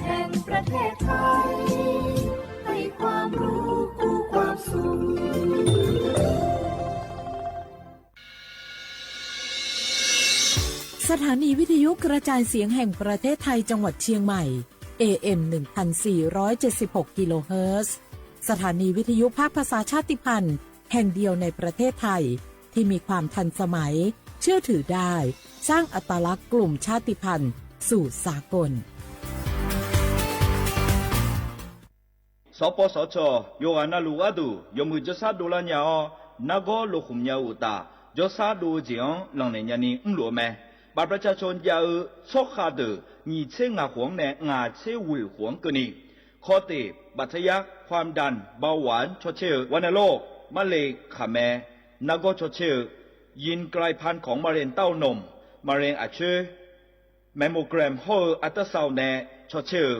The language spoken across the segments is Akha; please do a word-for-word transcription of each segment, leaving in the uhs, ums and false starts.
แห่งประเทศไทย ให้ความรู้คู่ความสุข สถานีวิทยุกระจายเสียงแห่งประเทศไทยจังหวัดเชียงใหม่ เอเอ็ม หนึ่งพันสี่ร้อยเจ็ดสิบหก กิโลเฮิรตซ์ สถานีวิทยุภาคภาษาชาติพันธุ์แห่งเดียวในประเทศไทย ที่มีความทันสมัย เชื่อถือได้ สร้างอัตลักษณ์กลุ่มชาติพันธุ์สู่สากล Sawqpawv sawqcawq yawqghaq navluf gharduq yawmuiq jawrshar dovlar nya-awr, nargawr lokhmq nya-eu uqtaf, jawrshar dov-eu jeq-anr lanqnaeq nyani mrluf-eu mae. บัตรประชาชน jav-eu tsawrkhav deuq nyiq tser ngaq khof-anr nae ngaq tser ghoeq khof-anr keuvni, คอเต บัตรทะยัก ความดัน เบาหวาน cawcaer-eu วัณโรค มะเร็ง khaqmae nargawr cawcaer-eu ยีนกลายพันธุ์ของมะเร็งเต้านม มะเร็ง aqcoer mammogram hawr-eu ultrasound nae cawcaer-eu,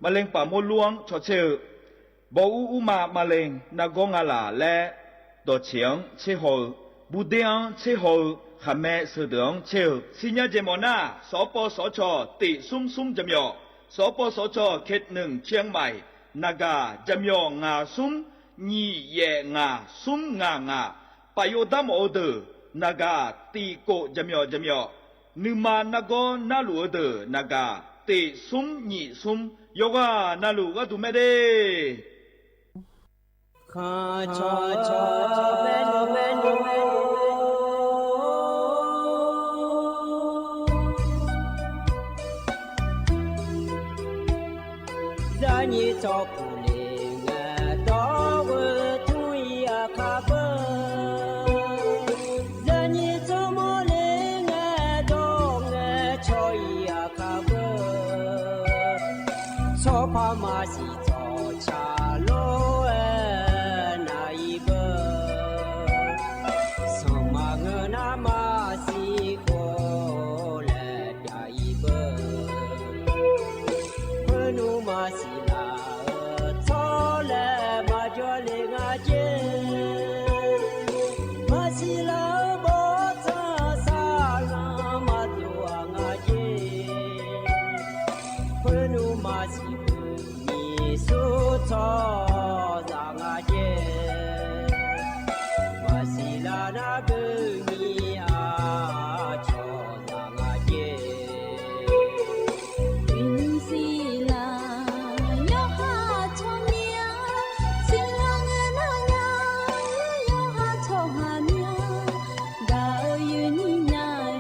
มะเร็งปากมดลูก anr cawcaer-eu, bawr ur urma มะเร็ง nargawr ngalaf laer dawqceq-anr tser haw-eu, burder-anr tser haw-eu, khaqmae sheuqdeuq-anr caer-eu. Siqnya jeq mawf nar, sawqpawv sawqcawq tiq smr smr jaqmyawf, sawqpawv sawqcawq เขตหนึ่ง เชียงใหม่ naqgaq jaqmyawf ngaq smr nyiq yaef ngaq smr ngaq ngaq, paf yov darmawf-eu deuq naqgaq tiq kof jaqmyawf jaqmyawf, nuima nargawr narluf-eu deuq naqgaq tiq smr nyiq smr, yawqghaq navluf gharduq mae de. Zaqnyiq tsawrpuq le ngae, dawr-eu tmr-ir aqkar beu. Zaqnyiq tsawrmawr le ngae, dawr ngae cawq-ir aqkar beu. Tsawrpar maqsiq tsawrca lof-aer nav-ir beu. Sanqma ngeur nar maqsiq khof laer pyav-ir beu. Khoernmr maqsiq laf-eu tsawr laer maqjawr le nga jer. Maqsiq laf-eu bawrtsanq saqlanq maqdov-aq nga jer. Khoernmr maqsiq beu nyiq smr tsawrhaq nga jer. Maqsiq laf nar beu nyiq aqcawq zaq nga jer. Uiqnymr siqlaq yawqha tsawrmyanr, siqlaq ngae nar nya, yawqha tsawrhaq myanr, gaq-eu uiqnymr nya-aer,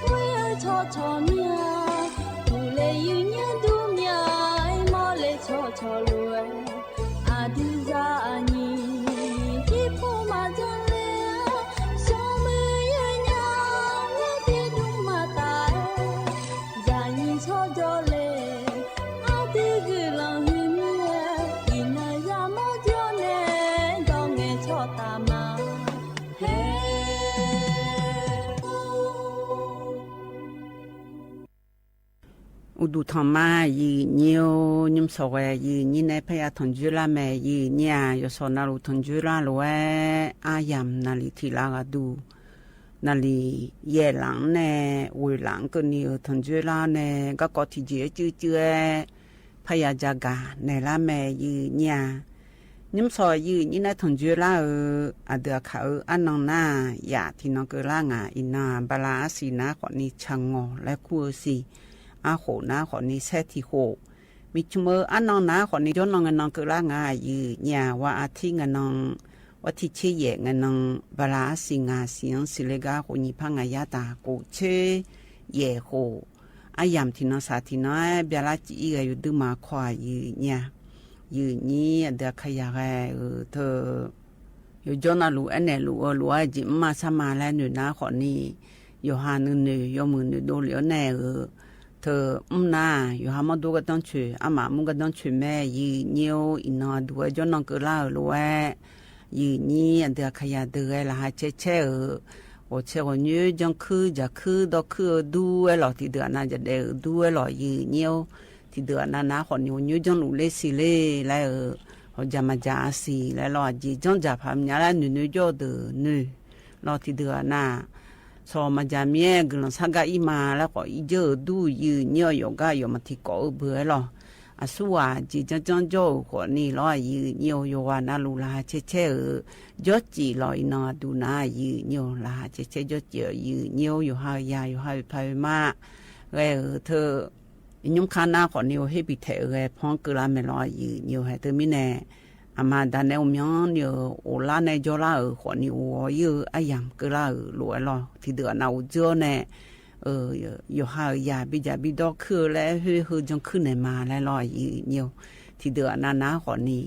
ghoer-eu tsawrcawq myanr, uqle uiqnymr dur myanr-aer, mawrle tsawrcawq lof-aer, aqdui zaqnyiq jirpov maqjan le-a, shawr muiq yawnya, ghoer tiqdmr maqtaf-aer, zaqnyiq tsawrjawr le, aqdui guiqlanq huiq mir-aer, iqnan yamawr jawr nae, dawr ngae tsawrtaf ma. Haer. Uqduq tanqma yiq nyir-or, nymr sawq ghae yiq nyir nae parya tanqjoer lar mae. Yiq nyir-aq, yawshawq navluf tanqjoer lar lof-aer, aryamq naqliq tiq lar ghaq duq, naqliq yaeq laf-anr nae ghoeq laf-anr keuvni-euq tanqjoer lar nae garkawv tiqjeq-aer cuivcuiv-aer parya jagaq naeq lar mae. Yiq nyir-aq, nymr sawq yiq nyir nae tanqjoer lar-eu aqdui aqkaq-eu arnan nar-aq, yaf tiqnan keuvlar ngaq. Iqnan-aq, bala arsiq nar khawfni tsaq ngawq laer kur-eu siq, arkhof nar khawfni saer tiqkhof, miqcmq-eu arnan nar khawfni jawrnan ngae nan keuvlar ngaq. Yiq nyir-aq, wa artir ngae nan, war tiq tser yaef ngae nan, bala arsiq ngaq siq-anr siqle gar khof nyiq par ngaq yar taq khof tser yaef khof, aryamq tiqnan saq tiqnan-aer byalar cif-ir ghae yawduir ma kawr-aq. Yiq nyir-aq, yiq nyir aqdui aqkaq yaq ghae-euq teu yawjawr navluf aernaeq luf-eu lof-aer jeq mr ma sar ma laer noeq nar khawfni, yawqha nuinoeq yawmuiq noeqdov lef-awr nae-euq teu mr nar, yawqha mawrdo gardanr coeq, armaf mur gardanr coeq mae. Yiq nyir-or, iqnan aqduq-aer jawrnan keuvlar-euq lof-aer, yiq nyir aqdui aqkaq yaq deuq ghae laqkhaq caer caer-euq, ghawqtsaev ghawqnyoer janrkuir jaqkuir dawrkuir-eu dur-aer lawq, tiqdeuq aqnav jaqdaef-euq dur-aer lawq. Yiq nyir-or, tiqdeuq aqnav nar khawfni ghawqnyoer janrluf ler siq ler laer-euq, hawqjaq maqjaq-a siq laer lawq, aqjeq janrjaq paq mya laer noeq noeq jawr-eu deuq noeq lawq, tiqdeuq aqnav Sawq maqjaq mir-aer guiqlanq sar gar ir ma laer khawf, irjeur-euq dur yiq nyir-awr yawqgar yawf maq tiqkawv-eu beu-aer lawq. Aqsurghaq jeq janrjanr jawr-euq khawfni lawr, yiq nyir-eu yawqghaq navluf laqkhaq caer caer-euq jawrcif lawq. Iqnan aqduq nar yiq nyir-eu laqkhaq caer caer jawrcif-euq yiq nyir-eu yawqha-euq yaq yawqha-euq paq-eu ma ghae-euq teu nymr kar nar khawfni-eu her bitaeq-eu ghae pan keuvlar mae lawr, yiq nyir-eu hae teumirnae aqma aqda nae uqmyanr ni-euq ghoflar nae jawrlar-euq khawfni ghov-awr ir-eu aryamq keuvlar-euq lof-aer lawr. Tiqdeuq aqnav uqdzeur-awr nae yawqha-euq yaq bidzaq bidawr kuir-eu laer khoer heu janr kuir naeq ma laer lawr, yiq nyir-eu. Tiqdeuq aqnav nar khawfni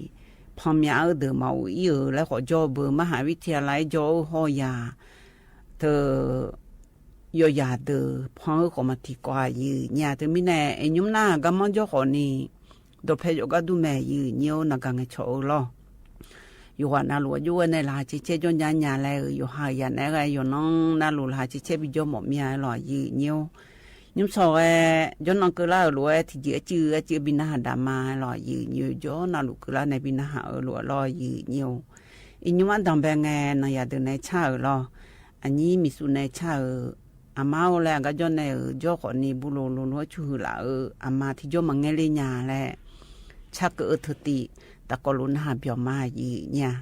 panmyav-eu deuq maqghof ir-euq laer khawf jawr-eu beu, marhaq วิทยาลัย-aer jawr-eu hawr-eu yaq teu yawzaq deuq pan-eu khawf maq tiqkawv-aq yiq nyir-a. Teumirnae iqnymr nar garmanr jawr khawfni dawqpae jawf gar dur mae, yiq nyir-eu naqgaq ngaeqcawq-eu lawr. Yawqghaq navluf aqjox ghae nae laqkhaq caer caer jawr nya nya laer-euq yawqha-euq yaq naeq-aer ghae yawqnan navluf laqkhaq caer caer bijawr mawf mir-a lawq, yiq nyir-eu. Nymr sawq ghae jawrnan keuvlar-euq lof-aer tiqjeq arcuiv arcuiv bi narhaq daq ma lawq, yiq nyir-eu jawr navluf keuvlar nae bi narhaq-eu lof-aer lawr, yiq nyir-eu. Iqnymr ardanq bae ngae nanqyaq deuq nae car-euq lawr. Aqnyir miqsuq nae car-euq aqma-or laer aqgar jawr nae-euq jawr khawfni burlo lo lof-aer cuhuiq laf-eu aqma tiqjawr maqngaer ler nya laer carkeuv-eu teutiv tafkawv lof narhaq byawq ma, yiq nyir-a.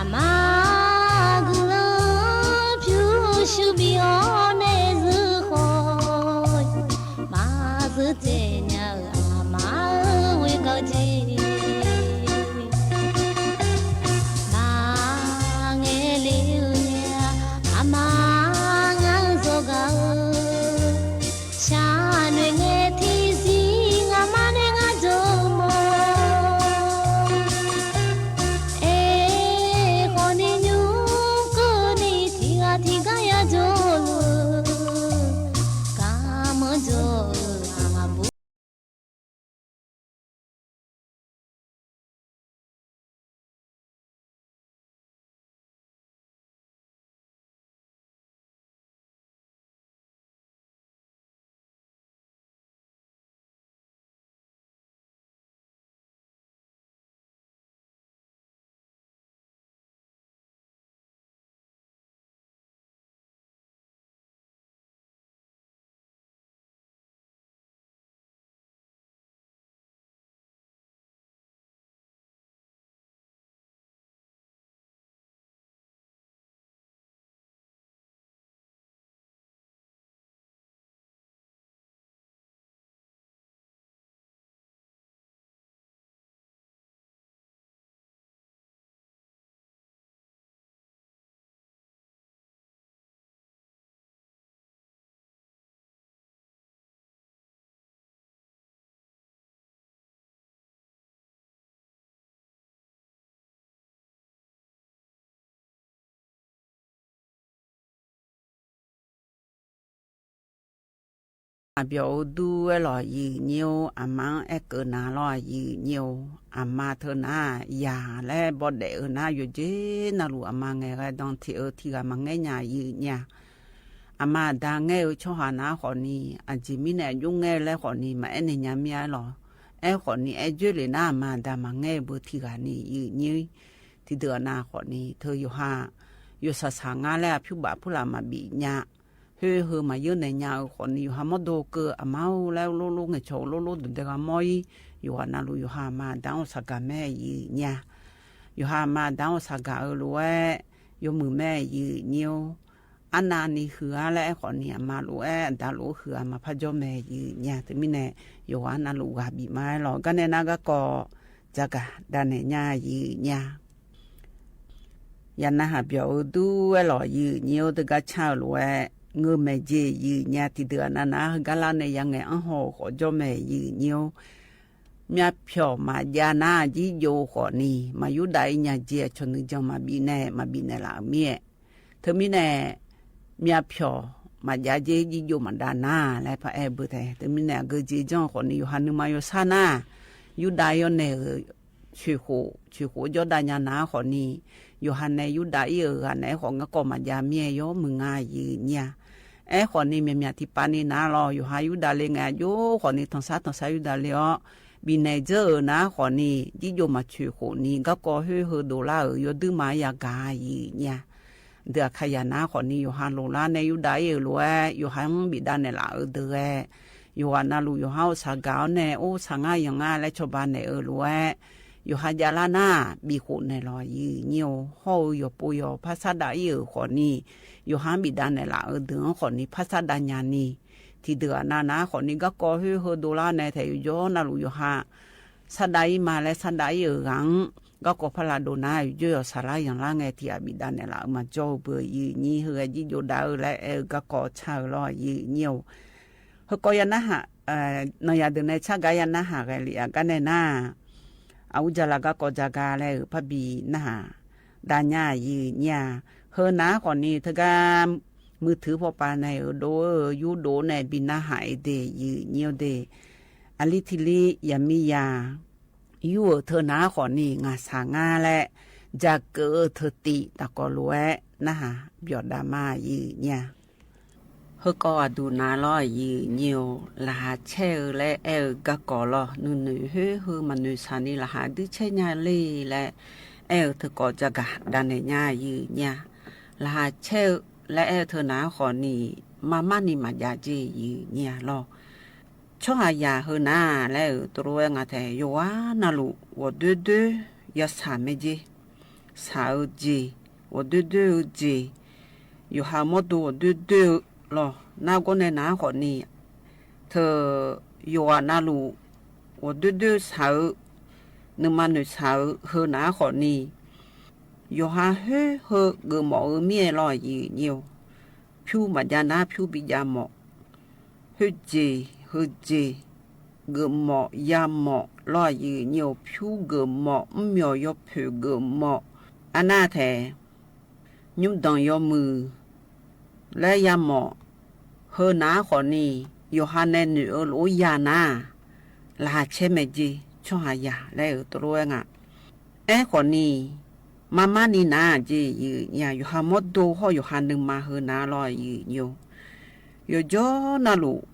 Aqma guiqlanq pyurshuir bi-awr nae zeur khawf, maqzeur tsaev nya-euq aqma-euq ghoer gawr jeq maqngae le-eu nya. Aqma ngar-eu zawqgaq-eu sharnoeq ngae tiqzir ngaqma nae ngar jawr mawr. Aerkhawf ni nymr keuvni tiqghaq tiqgar yajawr-eu garmanr jawr-eu aqbur Aqbyawf-eu dur aerlawq, yiq nyir-or, aqma-anr aerkeuv nar lawr-aq, yiq nyir-or, aqma teu nar-aq, yaq laer bawdaef-eu nar, yawqjeq navluf aqma ngaeqghae dan teq-eu tiq ghaq maqngaer nya, yiq nyir-a. Aqma aqda ngaer-eu tsawrhaq nar khawfni, aqjeq mirnae aqjox ngaer-eu laer khawfni maqaer naeq nya mir-a aerlawq. Aerkhawfni, aer dzoerlef nar aqma aqda maqngaer-eu beu tiq ghaq ni, yiq nyir-ir. Tiqdeuq aqnav khawfni, teu yawqha yawsaq saq ngar laer aqpyur baf purlaf maqbif nya. Khoer heu maqyeur naeq nya-eu khawfni, yawqha mawrdo keuv aqma-or laer lorlor ngaeqcawq-eu lorlor dawqdae ghaq mawr-ir. Yawqghaq navluf yawqha aqma aqda-anr saqgaq mae, yiq nyir-a. Yawqha aqma aqda-anr saqgaq-eu lof-aer, yawmuiq mae, yiq nyir-or. Arnavni huiq-ar laer aerkhawfni, aqma lof-aer aqda lof-aer huiq-a maqpar jawr mae, yiq nyir-a. Teumirnae yawqghaq navluf ghaq bif ma aerlawq. Garnae nar garkawv jagaq davnaeq nya, yiq nyir-a. Yaqnavhaq byawq-eu dur aerlawq, yiq nyir-or, teugar car-eu lof-aer ngeur maeq jeq, yiq nyir-a. Tiqdeuq aqnav nar heugar lar nae yangaeq anr haw-eu khawf jawr mae, yiq nyir-or. Myavpyawq maqjav nar-aq, jirjov khawfni maqyurdav-ir nya jeq aqcawq nuijan maqbif naeq maqbif naeqlaf-euq mir-aer. Teumirnae myavpyawq maqjav jeq jirjov maqdav nar laer paraer-eu beu taef. Teumirnae aqgeu jeq janr-eu khawfni, yawqha nuima yawshar nar-aq, yurdav-ir-awr naeq-euq coeqkhof coeqkhof jawrdav nya nar khawfni, yawqha nae yurdav-ir-euq ghaq naeq-aer khawf garkawv maqjav mir-aer yawmuiq nga, yiq nyir-a. Aerkhawfni, myaqmyaq tiqpavni nar lawr, yawqha yurdav le ngae aqjox khawfni, tanqsar tanqsar yurdav le-awr bifnaeq dzeur-euq nar khawfni, jirjov maqcoeq khofni garkawv khoer heu dovlar-euq yawduir ma-aer yagaq, yiq nyir-a. Deuq aqkaqyaq nar khawfni, yawqha loqlar nae yurdav-ir-euq lof-aer yawqha-anr bifdav naeqlaf-eu deuq ghae, yawqghaq navluf yawqha-anr saqgaq-awr nae, or saqngar yanq ngar laer cawba naeq-eu lof-aer, yawqha javlar nar-aq, bifkhof naeqlawq, yiq nyir-or. Hawr-eu yawqpov yawq par sar dav-ir-euq khawfni, yawqha-anr bifdav naeqlaf-eu deuq-anr khawfni par sar dav nyani, tiqdeuq aqnav nar khawfni garkawv khoer heu dovlar nae taef yawqjawr navluf yawqha sar dav-ir ma laer sar dav-ir-euq ghaq-anr garkawv par lavdov nar, yawqjawr yawq saqlar yanqlar ngae tiq ghaq bifdav naeqlaf-eu maqjawr-eu beu, yiq nyir-ir. Heu ghae jirjov dav-eu laer aer-eu garkawv car-eu lawr, yiq nyir-or. Heukawv ya narhaq, nanqyaq deuq nae cargar ya narhaq ghae lef-aq, garnae nar-aq, aqur jala garkawv jagar laer-euq parbi narhaq dav nya, yiq nyir-a. Heu nar khawfni teugar muiqtuiq pawpav nae-euq dov-eu yurdov nae bi narhaq-eu de, yiq nyir-or de. Aqli tiq li yaqmiqzaq yur-euq teu nar khawfni ngaqshaq ngar laer jaqkeuv-eu teu tiv taqkawv lof-aer narhaq byawf dav ma, yiq nyir-a. Heukawv aqduq nav lawr, yiq nyir-or, laqkhaq caer-eu laer aer-eu garkawv lawr, nuinoeq khoer heu maqnoeq shaq ni laqkhaq duir caer nya le laer aer-eu teukawv jagaq davnaeq nya, yiq nyir-a. Laqkhaq caer-eu laer aer-eu teu nar khawfni, marmar ni maqjav jeq, yiq nyir-a lawr. Tsawrhaqzaq heu nar laer-euq tov lof-aer nga taef, yawqghaq navluf ghawqdoer doer yashaq mae jeq, shaq-eu jeq, ghawqdoer doer-eu jeq, yawqha mawrdo ghawqdoer doer-eu lawr. Nargawr nae nar khawfni, teu yawqghaq navluf ghawqdoer doer shaq-eu, nuima noeqshaq-eu heu nar khawfni, yawqha khoer heu geufmawf-eu mir-aer lawr, yiq nyir-or. Pyur maqjav nar pyur bijav mawf, khoerjeq heujeq geufmawf yamawf lawr, yiq nyir-or. Pyur geufmawf, mrmyawq yawpoeq geufmawf, arnav taef nymrdanq yawmuiq laer yamawf, heu nar khawfni, yawqha nae noeq-eu lof-aer ya nar, laqkhaq caer mae jeq, tsawrhaqzaq laer-euq tov lof-aer nga. Aerkhawfni, marmar ni nar jeq, yiq nyir-a. Yawqha mawrdo hawr yawqha nuima heu nar lawr, yiq nyir-or. Yawqjawr navluf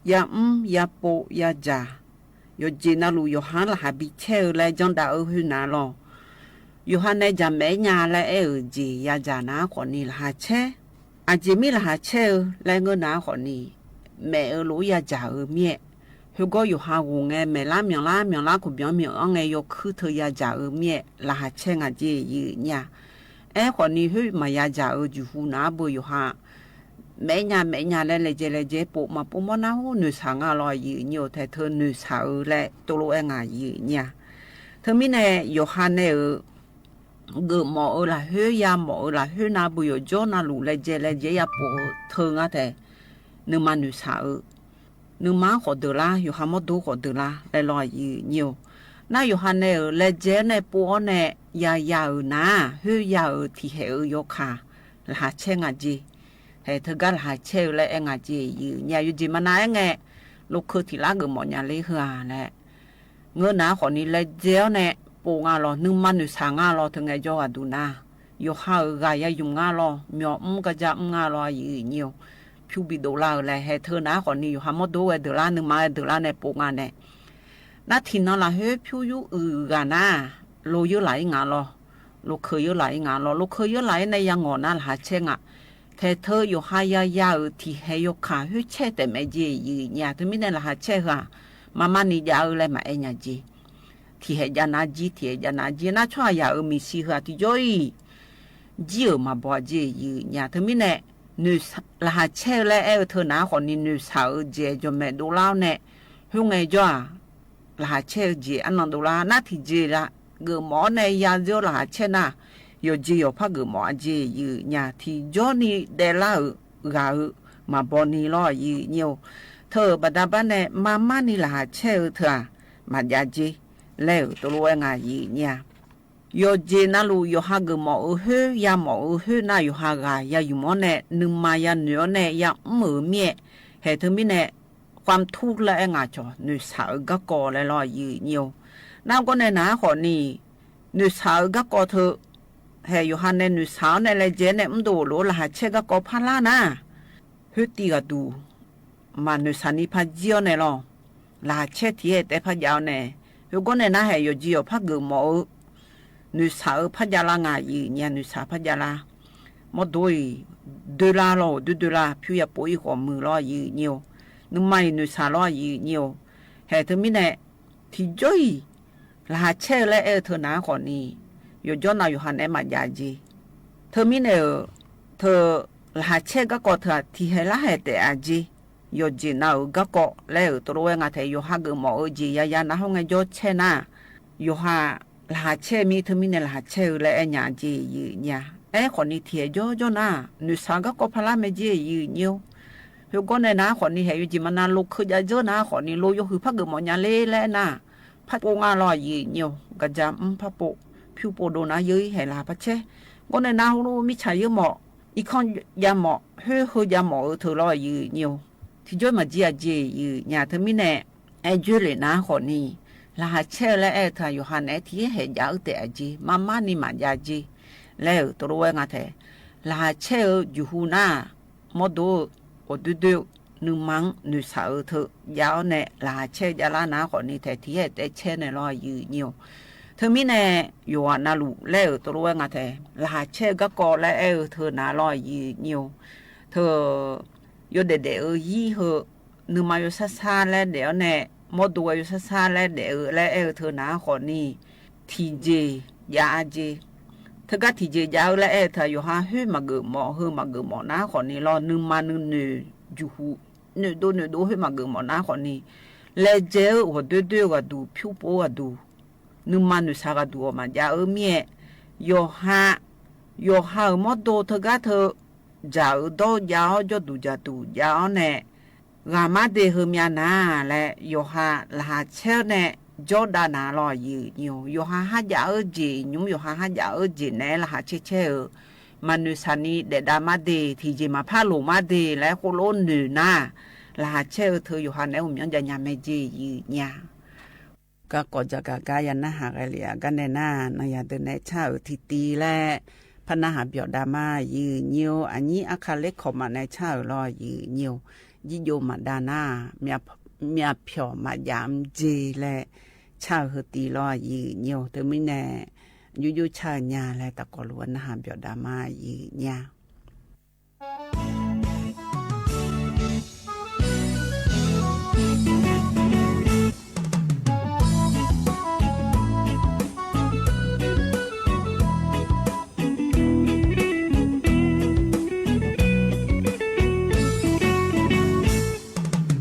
yamr yapov yadzaq, yawqjeq navluf yawqha-anr laqkhaq bi caer-eu laer janrdav-eu khoer nar lawr, yawqha nae jaqmaef nya laer aer-euq jeq yadzaq nar khawfni laqkhaq caer. Aqjeq mir laqkhaq caer-eu laer ngeur nar khawfni, maef-eu lof-aer yadzaq-eu mir-aer, khoergawr yawqha ghof ngae maeflar myanlar myanlar khofbyan myanr-anr ngae yawkuir teu yadzaq-eu mir-aer laqkhaq caer nga jeq, yiq nyir-a. Aerkhawfni khoer maqya dzaq-eu jeqhu nar beu yawqha maef nya maef nya laer laejae laejae pov maqpov mawr nar hawr noeqshaq nga lawr, yiq nyir-or. Taef teu noeqshaq-eu laer tov lof-aer nga, yiq nyir-a. Teumirnae yawqha nae-euq geufmawf-eu lafkhoer yamawf-eu lafkhoer nar beu yawqjawr navluf laejae laejae yapov-eu teu ngar taef nuima noeqshaq-eu, nuima-anr khawf deuq lar, yawqha mawrdo khawf deuq lar laer lawr, yiq nyir-or. Nar yawqha nae-euq laejae-anr nae pov-awr nae yaya-euq nar, khoerya-euq tiqkhaeq-eu yawkaq laqkhaq caer nga jeq. Haeq teugar laqkhaq caer-eu laer aer nga jeq yif nya. Yawjeq maqnav aer ngae, lokeu tiq lar geufmawf nya ler heu-aq laer, ngeur nar khawfni laejae-awr nae pov nga lawr. Nuima noeqshaq nga lawr. Teu ngaejawr ghaqduq nar, yawqha-euq ghaq ya ymq nga lawr. Myawq mr garja mr nga lawr, yif nya-or. Pyur bidov lar-eu laer haeq teu nar khawfni yawqha mawrdo ghae deuq lar, nuima ghae deuq lar nae pov nga nae, nar tiqnan lafkhoer pyur yur uiq ghaq nar, lo yeurlaf-ir nga lawr. Lokeu yeurlaf-ir nga lawr. Lokeu yeurlaf-ir nae yangawq nar laqkhaq caer nga. Taeq teu yawqha yaya-euq tiqhaeq yawkaq khoer caer taef mae jeq yif nya. Teumirnae laqkhaq caer heu-aq, marmarni jav-eu laer maqaer nya jeq. Tiqhaeq jav nav jir, tiqhaeq jav nav jir nar, tsawrhaqzaq-euq maeqshi heu-aq tiqjawr-iq jir-euq maqbaw jeq yif nya. Teumirnae laqkhaq caer-eu laer aer-eu teu nar khawfni noeqshaq-eu jeq jawqmaeq dovlar-awr nae, khoerngae jawr-aq, laqkhaq caer-eu jeq arnan dovlar nar tiqjeq-a geufmawf-awr nae ya zeur-awr laqkhaq caer nar, yawqjeq yawqpar geufmawf-a jeq yif nya. Tiqjawrni daevlar-euq ghaq-eu maqbaw ni lawr, yif nya-or. Teu-euq baqda bar nae marmarni laqkhaq caer-eu teu-aq, maqjav jeq laer-euq tov lof-aer nga yif nya. Yawqjeq navluf yawqha geufmawf-eu khoer yamawf-eu khoer nar, yawqha ghaq ya ymq-awr nae nuima yanoeq-awr nae yamr-euq mir-aer, haeq teumirnae ความทุกข์ laer aer nga cawq, noeqshaq-eu garkawv laer lawr, yif nya-or. Nar gawr nae nar khawfni, noeqshaq-eu garkawv teu, haeq yawqha nae noeqshaq-awr nae laejae nae mrdov lof-aer laqkhaq caer garkawv parlar nar, khoertiv ghaqduq maqnoeqshaq ni par jir-awr nae lawr, laqkhaq caer tiq-aer taef-aer par jav-awr nae, khoergawr nae nar haeq yawqjeq yawqpar geufmawf-eu noeqshaq-eu par jav lar nga yif nya. Noeqshaq par jav lar, mawrdo-iq doerlar lawr, doer doerlar pyur ya pov-ir khawf muiq lawr, yif nya-or. Nuima-iq noeqshaq lawr, yif nya-or. Haeq teumirnae tiqjawr-iq laqkhaq caer-eu laer aer-eu teu nar khawfni, yawqjawr nav yawqha naeq-aer maqjav jeq. Teumirnae-euq teu laqkhaq caer garkawv teu-aq tiqhaeq lar haeq taef-a jeq. Yawqjeq nav-euq garkawv laer-euq tov lof-aer nga taef, yawqha geufmawf-eu jeq yaya nar khoerngae jawr caer nar, yawqha laqkhaq caer mir teumirnae laqkhaq caer-eu laer aer nya jeq yif nya. Aerkhawfni tiqhaeq jawrjawr nar, noeqshaq garkawv parlar mae jeq yif nya-or. Khoergawr nae nar khawfni haeq yawjeq maqnav lokeu jav dzeur nar khawfni lo yawhuiq par geufmawf nya ler laer aer nar, par pov nga lawr, yif nya-or. Gaqja mr par pov, pyur pov dov nar yeur-ir haeq laq par caer. Gawr nae nar heulof mirtsaq yeur mawf, irkanr jav mawf, khoer heu jav mawf-eu teu lawr, yif nya-or. Tiqjawr maqjir-a jeq yif nya. Teumirnae aer dzoerlef nar khawfni, laqkhaq caer-eu laer aer-eu teu-aq yawqha naeq-aer tiq-aer haeq jav-eu taef-a jeq, marmarni maqjav jeq laer-euq tov lof-aer nga taef. Laqkhaq caer-eu jeqhu nar-aq, mawrdo-eu ghawqdoer doer-eu nuima-anr noeqshaq-eu teu jav-awr nae laqkhaq caer-eu javlar nar khawfni taef tiq-aer taef caer nae lawr, yif nya-or. Teumirnae yawqghaq navluf laer-euq tov lof-aer nga taef, laqkhaq caer-eu garkawv laer aer-eu teu nar lawr, yif nya-or. Teu yawdaef daef-eu zir heu, nuima yawsar sar laer daef-awr nae, mawrdo-aer yawsar sar laer daef-eu laer aer-eu teu nar khawfni, tiqjeq jav-a jeq. Teugar tiqjeq jav-eu laer aer-eu teu-aq yawqha khoer maqgeuf mawf heu maqgeuf mawf nar khawfni lawr, nuima nuinoeq jeqhu noeqdov noeqdov khoer maqgeuf mawf nar khawfni, laejae-eu ghawqdoer doer-eu ghaqduq, pyur pov-eu ghaqduq, nuima noeqshaq ghaqduq-awq maqjav-eu mir-aer, yawqha, yawqha-euq mawrdo teugar teu dzaq-eu dawr jav-awr jawrduq dzaqduq jav-awr nae, ghaqmar de heumyav nar laer yawqha laqkhaq caer-awr nae jawrdav nar lawr, yif nya-or. Yawqha kharjav-eu jeq nymr, yawqha kharjav-eu jeq naeq-aer laqkhaq caer caer-eu, maqnoeqshaq ni daefdav mar de, tiqjeq maqpar loq mar de laer khoerlof noeq nar, laqkhaq caer-eu teu yawqha naeq-aer uqmyanr jav nya mae jeq yif nya. Garkawv jaqgaq gar ya narhaq ghae lef-a gar nae nar, nanyaq deuq naeq-aer car-euq tiqtiv laer par narhaq byawq dav ma, yif nya-or. Aqnyir arkaq lerkawq maf nae car-euq lawr, yif nya-or. Jirjov maqdav nar, myavpyawq maqjav mr jeq laer car-eu heu tiv lawr, yif nya-or. Teumirnae jurjur car-eu nya laer taqkawv luf-aer narhaq byawq dav ma, yif nya.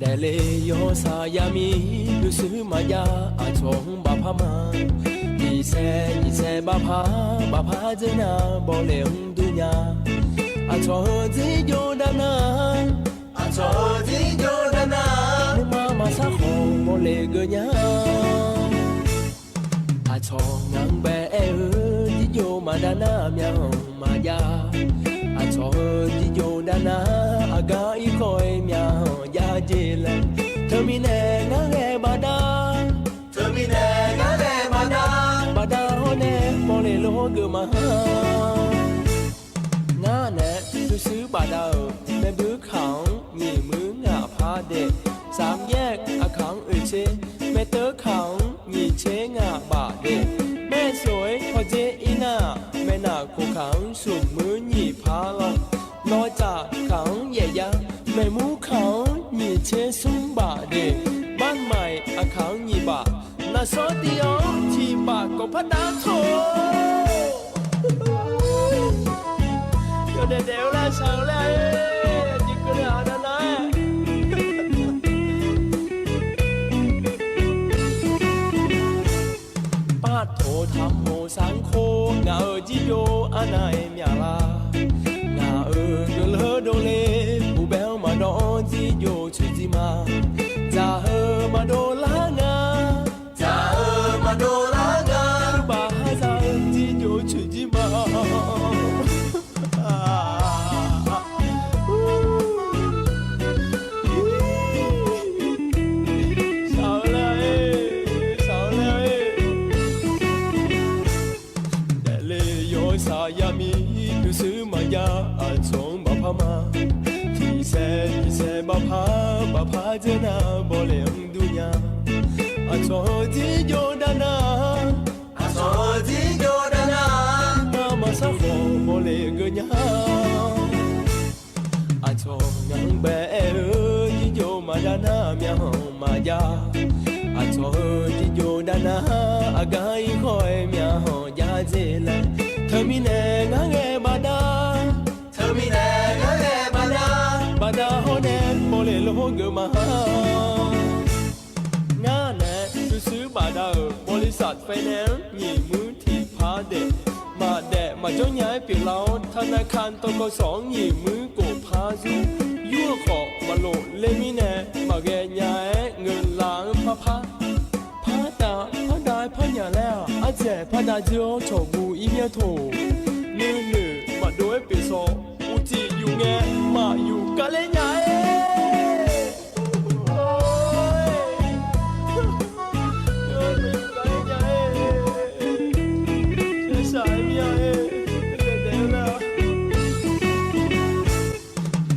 Daefle yawsaq yamir nuishuir maqjav aqcawq-anr bafpar ma. Nyiqsaer nyiqsaer bafpar bafpar dzeur nar bawleq-anr dur nya. Aqcawq-euq dzirjov dav nar, aqcawq-euq dzirjov dav nar, nuima maqsar khawf bawleq geuf nya. Aqcawq ngaq-anr bae aer-eu, jirjov maqdav nar myavpyawq maqjav. Aqcawq-euq jirjov dav Nar-aq, aqgar irkhawf-aer myaqhanq jav jer laer, teumirnae ngar ghae baqda, teumirnae ngar ghae baqda, baqda hawr-nae mawrle lor geuf ma-a. Ngar nae pyurshuir baqda-euq maerbuir kaq-anr nyiq muir ngaq par daef, สามแยก aqkaq-anr oeqtser, maeqteuv kaq-anr nyiq tser ngaq baf daef, maeqsof-aer hawdzer ir nar-aq, maeqnaq kof kaq-anr smq muir nyiq par lawr, lawqtsaf kaq-anr yaef yar, maeqmur kaq-anr nyiq tser smr baf daef, บ้านใหม่ aqkaq-anr nyiq baf, naqsawr tiq-anr tiq baf kawq par dav tawq-or. Yawdaef daef-eu laer shaq-eu laer-aer, aqjeq keuvle-aq nar nar-aer. Partaq taqmoq sar-anr khor, ngaq-euq jirjov arnav-aer myaqlar. Ngaq-euq geufleur dovle, uqbae-anr maqdawv-anr jirjov tsoeqjir ma. Dzaq-eu maqdov lar nga, dzaq-eu maqdov lar nga, baq harzaq-eu jirjov tsoeqjir ma. Shaq-eu laer-aer, shaq-eu laer-aer. Daefle yawshaq yamir pyurshuir maqjav, aqcawq-anr bafpar ma. Tiqsaer tiqsaer bafpar bafpar dzer nar, bawle-anr dur nya. Aqcawq-eu jirjov dav nar, aqcawq-eu jirjov dav nar, ngar maqsar khawf bawle geur nya. Aqcawq ngaq-anr bae-aer-eu jirjov maqdav nar, myaqhanq maqjav. Aqcawq-eu jirjov dav nar, aqgar irkhawf-aer myaqhanq jav dzer laer, teumirnae ngar ghae baqda, teumirnae ngar ghae baqda, baqda hawr nae mawrle lor geuf ma-a. Ngar nae pyurshuir baqda-euq บริษัท finance-anr nyiq muir tiqpar daef, maqdaef maqjawr nya-aer pyeuflar-awr, ธนาคาร ทกส-anr nyiq muir kof par zur. Yur-eu khawf maqlof ler mirnae, maqghae nya-aer ngeuqlav-anr parpar, pardav pardav-aer parnya laer-aq, ardzaeq pardav dzer-awr cawqguv ir myanr toq. Nuinoeq maqdov-aer pyeuf sawq, uqcif yuf ngae maqyuf gar ler nya-aer.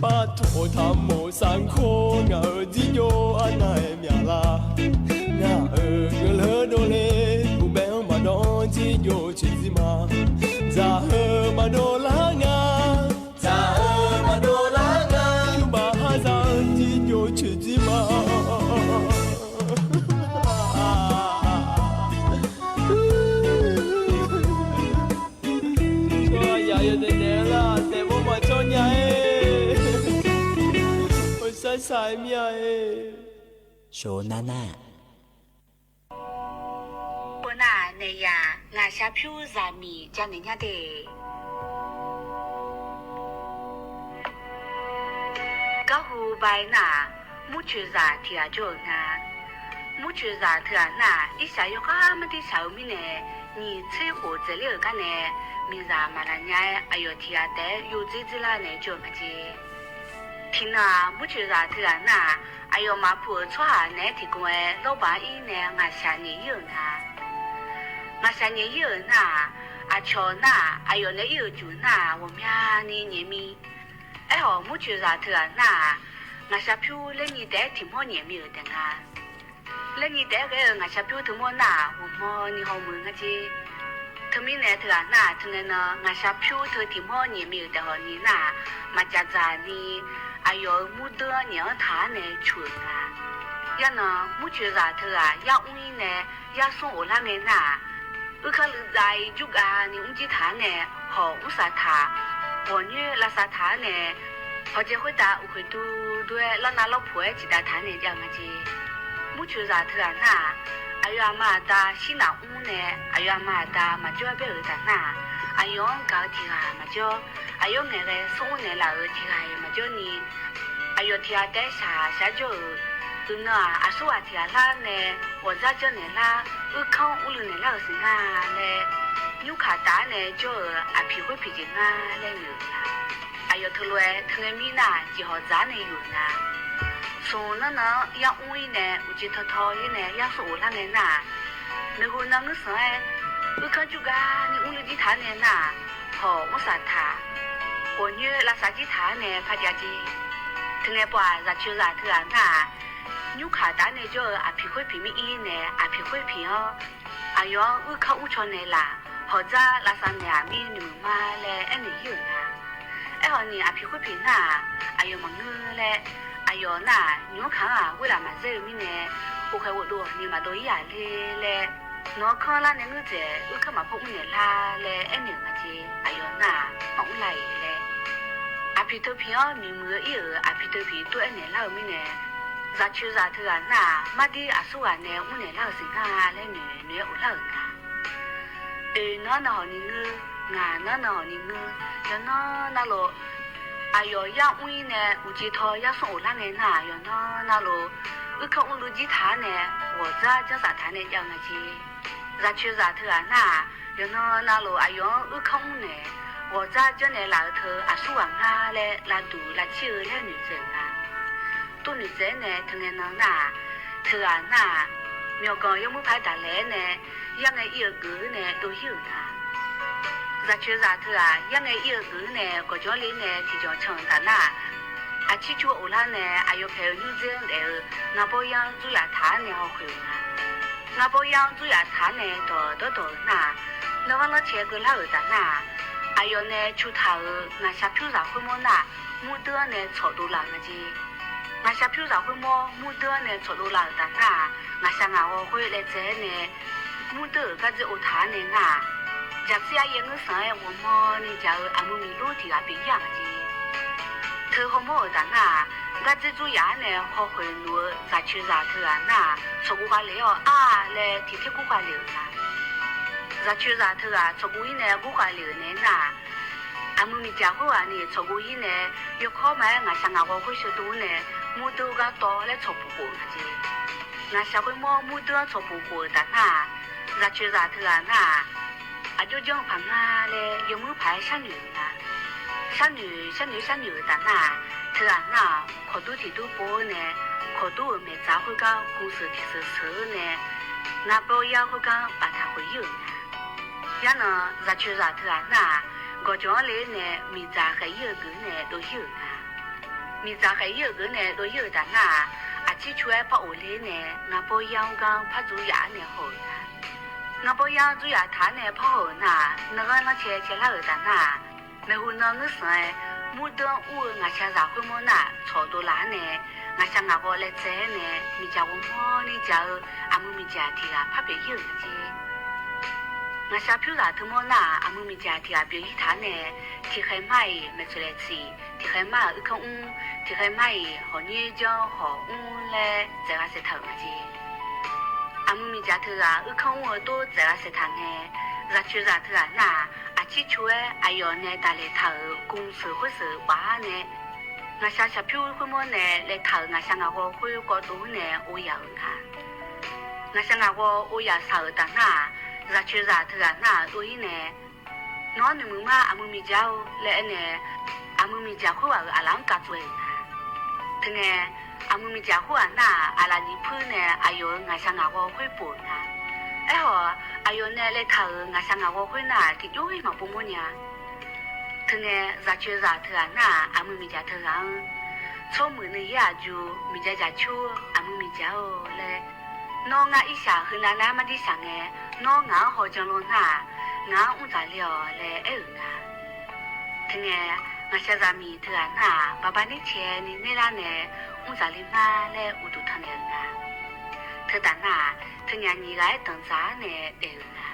Partaq taqmoq sar-anr khor, ngaq-euq jirjov arnav-aer myaqlar. Ngaq-euq geufleur dovle, uqbae-anr maqdawv-anr jirjov tsoeqjir ma. Dzaq-eu maqdov lar nga, dzaq-eu maqdov lar nga, yubaf harzaq-eu jirjov tsoeqjir ma. Tsawrhaqzaq yawdaef daef-eu lar, daefmawr maqjawr nya-aer, oeqsar saq-aer mir-a-aer. Shawr nar nar-aq, Khoernar-aq, naeq yaq ngaqshaq pyur zaqmiq janaeq nya de. Garhu ba-aer nar-aq, murcoeqzaq tiq ghaq jawr-euq nga. Murcoeqzaq teughaq nar-aq, irshaq yawkhav mar dir shaq-eu mirnae, nyiq tser khof dzaeqler-euq gar nae, miqzaq maqlaq nya-aer aqyawf tiq ghaq taef-aer yawdzer dzerlar nae jawr-eu nga jeq. Tiqnan-aq, murcoeqzaq teughaq nar-aq, aqyawfmaf puq-euq tsawrhaq naeq-aer tiqkawv-aer lawrbaq-anr ir nae ngaqshaq nyaef ir-euq nga. Ngaqshaq nyaef ir-euq nar-aq, aqcawq nar-aq, aqyawf nae ir-euq juq nar-aq, ghawqmyani nyaef mir. Aerkhawf, murcoeqzaq teughaq nar-aq, ngaqshaq pyur laer nyi taef-aer tiq mawr nyaef mir-euq taef nga. Laer nyi taef-aer ghae-eu ngaqshaq pyur teu mawr nar-aq, ghawqmawni hawmuiq-eu nga jeq. Teumirnae teughaq nar-aq, teunae nan ngaqshaq pyur teu tiq mawr nyaef mir-euq taef hawq ni nar-aq, maqcaf dzaq ni aqyawf-euq murdeuv-anr nyaef-anr taq-ar nae cu-euq nga. Yarnan murcoeqzaq teughaq yar mr-ir nae yar smr ghoflar ngae nar-aq, uirkanr luiv dzav-ir jurgav ni mrjir taq-ar nae, hawq mrsaq taq, ghawqnyoer lavsav taq-ar nae, hawqjae khoertav uqkhoeq duidui-aer lawrnav lawrpuq-aer ciqdav taq-ar nae jav-eu nga jeq. Murcoeqzaq teughaq nar-aq, aqyawf aqma aqda shir naf mr nae, aqyawf aqma aqda maqjawr-aer baer-euq taf nar-aq, aqyawf-anr gaq-eu tiq ghaq maqjawr, aqyawf ngaeqghae smr naeqlaf-euq tiq ghaq-iq maqjawr ni, aqyawf tiq ghaq taef-aer shaq shaq jawr-euq, uiqnan-aq, aqsur ghaq tiq ghaq lar nae ghawqdzar janrnaeq lar, uirkanr urluiv naeq lar-euq siq nga laer, nymrkaq taf-ar nae jawr-euq aqpiq khoer piq jeq nga laer noeq-euq nga. Aqyawf teulof-aer teu ngae mir nar-aq, jeqhawq dzaq-ar nae yuf-euq nga. Smq nanr nan-anr yar mr-ir nae uqcif tawtaw-ir nae yar smr of lar ngae nar-aq, maeqhu nan ngeur sanq-aer, uirkanr jur gar ni mrluiv jir taq-ar nae nar-aq, hawq mr saq taq, ghawqnyoer lavsav jir taq-ar nae par jav jeq. Teu ngae pov-aq, zaqcoeqzaq teughaq nar-aq, nymrkaq taf-ar nae jawr-eu aqpiq khoer piq mir-ir nae aqpiq khoer piq-anr, aqyawf-anr uirkanr mr caw naeqlaf, hawq dzar lavsav naeq-aq mir noeqmuiq ma laer aernaeq-ir-euq nga. Aerkhawf ni aqpiq khoer piq nar-aq, aqyawf maqngeur laer, aqyawf nar-aq, nymq-anr kaq-anr-aq ghoerlaf maqzaer-eu mirnae, ghofkhaeq ghofdov ni maqdov-ir-aq le laer, nawq-anr kanrlar nae ngeur dzaeq uirkanr maqpar mr naeq lar laer aernaeq-euq nga jeq. Aqyawf nar-aq, maqmr la-iq laer, aqpiq teu piq-anr miqmuiq-eu ir-euq aqpiq teu piq tov-aer naeq lar-eu mirnae, zaqcoeqzaq teughaq nar-aq, mardir aqsurghaq nae mr naeq lar-euq siq ngar laer noeq noeq-aer uvlar-euq nga. Oeq nan-anr navhawq ni ngeur, ngaq nan-anr navhawq ni ngeur, yawqnan navluf, aqyawf yar mr-ir nae uqcif taw yar smr of lar ngae nar-aq, yawqnan navluf, uirkanr mrluiv jir taq-ar nae, ghawqdzar janrsaf taq-ar nae jav-eu nga jeq. Zaqcoeqzaq teughaq nar-aq, yawqnan navluf aqyawf-anr uirkanr mr naeq, ghawqdzar janrnaeq laf-eu teu aqsurghaq ngar laer lavduq lavcir-eu laer noeqtsaev-euq nga. Tov noeqtsaev-aer nae teu ngae nan nar-aq, teughaq nar-aq, myawqganq yawmuir paq-aer daqlaeq-aer nae, yar ngae ir-eu geuf-anr nae dov-ir-euq nga. Zaqcoeqzaq teughaq yar ngae ir-eu geuf-anr nae gawqjawq-anr le nae tiqjawq can-euq taf nar-aq, aqcir cu of lar nae aqyawf paeq-eu nymrdzer-anr daef-eu ngaqbawr yar-anr dzur yaf taq-ar nae hawkhoeq-euq nga. Ngaqbawr yar-anr dzur yaf taq-ar nae dawq dawrdawq-euq nar-aq, nanghanr lanrcae keuvlar-euq taf nar-aq, aqyawf nae cu taq-euq ngaqshaq pyurzaq khoermawr nar-aq, murdeuv-anr nae tsawqdov laf-euq nga jeq. Ngaqshaq pyurzaq khoermawr murdeuv-anr nae tsawqdov laf-euq taf nar-aq, ngaqshaq ngaqghawv khoer laev tsaev-aer nae, murdeuv-euq gardzer ov taq-ar nae nar-aq, jaqsir aryaer ngeur sanq-aer ghawqmawni jaq-eu aqmuiq miqlor tiq ghaq pyeuf-ir-aq nga jeq. Teu hawmawr-euq taf nar-aq, gardzer dzur yaf-ar nae hawkhoeq luf-eu zaqcoeqzaq teughaq nar-aq, tsawqgov khav lef-awr ar laer tiq ter kur khav lef-euq nga. Zaqcoeqzaq teughaq tsawqgov-ir nae gur khav lef-euq nae nar-aq, aqmuiq miqdzaq khoerghaq ni tsawqgov-ir nae, yawkawr ma-aer ngaqshaq ngaqghawv khoer sheuqdov-ar nae, murdeuv gar tawv laer tsawqpuq khof-euq nga jeq. Ngaqshaq khoermawr murdeuv-anr tsawqpuq khof-euq taf nar-aq, zaqcoeqzaq teughaq nar-aq, aqjox janr-eu paq nga laer yawmuir paq-aer sharnoeq-euq nga. Sharnoeq sharnoeq sharnoeq-euq taf nar-aq, teughaq nar-aq, kawqdur tiqdur pov-ar nae, kawqdur-euq maeqdzaq khoergar gu seuq tiq seuq seuq-ar nae, ngaqbawr yar khoergar baftaq khoeq-ir-euq nga. Yarnan zaqcoeqzaq teughaq nar-aq, gawqjawq-anr le-ar nae miqdzaq khaeq-ir-eu geuf-ar nae dov-ir-euq nga. Miqdzaq khaeq-ir-eu geuf-ar nae dov-ir-euq taf nar-aq, aqcir cu-aer par of le-ar nae ngaqbawr yar-anr gar par dzur yaf-ar nae haw-euq nga. Ngaqbawr yar-anr dzur yaf taq-ar nae par haw-euq nar-aq, nanghanr lanrcae caelar-euq taf nar-aq, maeqhu nan ngeur sanq-aer, murdeuv-anr ur-eu ngaqshaqzaq khoermawr nar-aq tsawqdov laf-ar nae, ngaqshaq ngaqghawv laev tsaev-aer nae miqdzaq ghawqmawni dzaq-eu aqmuiq miqdzaq tiq ghaq par pyeuf-ir-euq nga jeq. Ngaqshaq pyurzaq teumawr nar-aq, aqmuiq miqdzaq tiq ghaq pyeuf-ir taq-ar nae, tiqkhaeq mar-iq maeqtsoeq laeq tsiq, tiqkhaeq mar-aq uirkanr mr, tiqkhaeq mar-iq hawq nyoer janr hawq mr laer tsaev gha saeqtaq-euq nga jeq. Aqmuiq miqdzaq teughaq uirkanr mr-eu tov tsaev gha saeqtaq ngae, zaqcoeqzaq teughaq nar-aq, aqcir cu-aer aqyawf nae daqlaeq taq-euq gu seuq khoer seuq baf-ar nae, ngaqshaq shaqpyur khoermawr nae laev taq-euq ngaqshaq ngaqghawv khoer kawv dov-ar nae ov yaf-euq nga. Ngaqshaq ngaqghawv ov yaf saq-euq taf nar-aq, zaqcoeqzaq teughaq nar-aq dov-ir nae, nawq-anr noeqmuiq mar aqmuiq miqdzaq-or laer aer nae, aqmuiq miqdzaq khoerghaq-euq aqlaf-anr kavtsov-aer-euq nga. Teungae, aqmuiq miqdzaq khoerghaq nar-aq, aqlaf nyiq puir nae aqyawf-euq ngaqshaq ngaqghawv khoer pov-euq nga. Aerkhawf, aqyawf nae laev taq-euq ngaqshaq ngaqghawv khoer nar-aq, tiqjawr-ir maqpov mawrnya. Teungae, zaqcoeqzaq teughaq nar-aq, aqmuiq miqdzaq teughaq-anr, tsawrmuiq nuiyaer aqjuq miqdzaq dzaq cur aqmuiq miqdzaq-or laer, nawr ngar irshaq heunav nar mardir shaq ngae, nawr ngaq-anr hawjan lan nar-aq, ngaq-anr mr dzaq le-awq laer aer-euq nga. Teungae, ngaqshaq zaqmiq teughaq nar-aq, baqba ner cae ni nerlar nae mr dzaq le ma laer uqduq tanqnaeq-euq nga. Teutaf nar-aq, teunyaf nyiq ghaq-aer danqdzaq-ar nae daef-euq nga.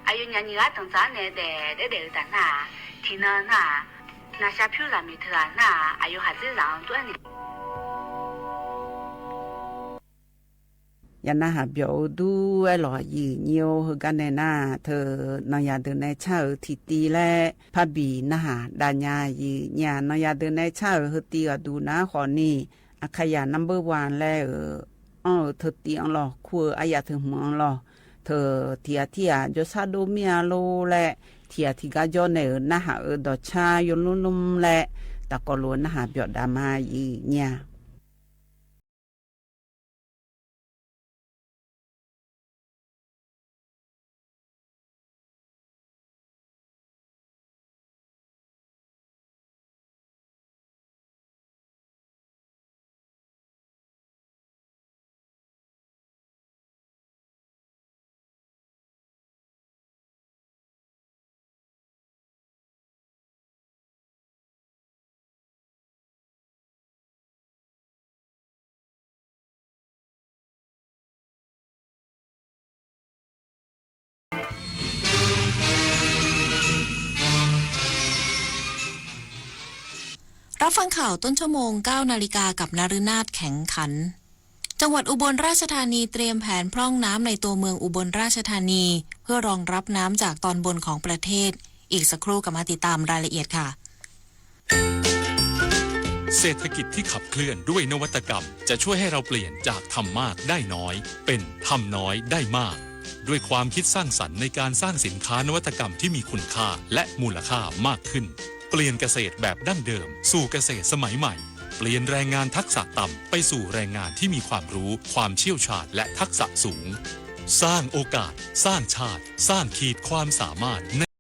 Aqyawfnyaf nyiq ghaq-aer danqdzaq-ar nae daef daef daef-euq taf nar-aq, tiqnan nar-aq, ngaqshaq pyur zaqmiq teughaq nar-aq, aqyawf khaqdzerzaq-anr dur-aer naeq Yawqnan haq byawq-eu dur-aer lawq, aqyuif nyir-or, heugar nae nar-aq, teu nanyaf deuq nae car-euq tiqtiv laer parbi narhaq davnya, aqyuif nyir-aq, nanyaf deuq nae car-euq heutiv ghaqduq nar khawfni, Aqkaqyaq number one laer-euq anr-euq teutiv-anr lawq, kur-eu aryaf teu hmq-anr lawq, teu tiq ghaq tir ghaq jawrshar dov mir-a lor laer, tiq ghaq tiq gar jawr nae-euq narhaq-euq dawqcar yawlmr lmr laer taqkawv lof-eu narhaq byawf dav ma iq nyir-a. Rabfangv khaoq ต้นชั่วโมง เก้านาฬิกา กับนฤนาถ แข็งขัน จังหวัดอุบลราชธานีเตรียมแผนพร่องน้ำในตัวเมืองอุบลราชธานี เพื่อรองรับน้ำจากตอนบนของประเทศ อีกสักครู่กลับมาติดตามรายละเอียดค่ะ เศรษฐกิจที่ขับเคลื่อนด้วยนวัตกรรม จะช่วยให้เราเปลี่ยนจากทำมากได้น้อย เป็นทำน้อยได้มาก ด้วยความคิดสร้างสรรค์ในการสร้างสินค้านวัตกรรมที่มีคุณค่าและมูลค่ามากขึ้น เปลี่ยนเกษตรแบบดั้งเดิมสู่เกษตรสมัยใหม่ เปลี่ยนแรงงานทักษะต่ำไปสู่แรงงานที่มีความรู้ ความเชี่ยวชาญ และทักษะสูง สร้างโอกาส สร้างชาติ สร้างขีดความสามารถใน